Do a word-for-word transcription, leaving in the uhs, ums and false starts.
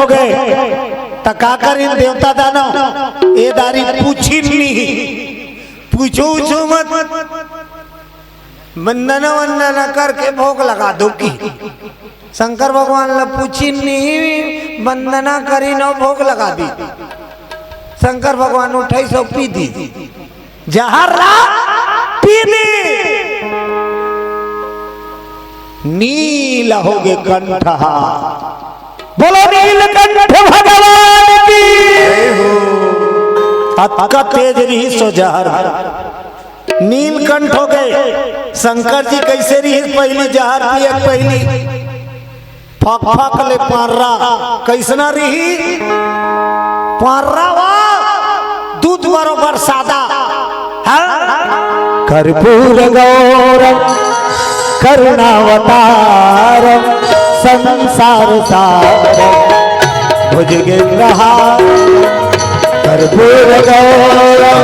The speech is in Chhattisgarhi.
होगे, त का करिन देवता दानव? ए दारी पूछिन नहीं, पूछो उछो मत, वंदना वंदना करके भोग लगा दो कि। शंकर भगवान ला पूछिन नहीं, वंदना करिन अउ भोग लगा दी। शंकर भगवान उठाइस अउ पी दी, जहर ला पी दी। नील होगे कंठ हा। बोलो नीलकंठ भगवान की। अतका तेज रहिस ओ जहर। नीलकंठ होगे। शंकर जी कइसे रहिस पहिली जहर पिए के पहिली? फकफक ले पार्रा। कइसना रही? पार्रा वा दूध बरोबर सादा। हाँ? कर्पूर गौरम करुणावतारम संसार सारम भुजगेंद्रहारम। कर्पूर गौरम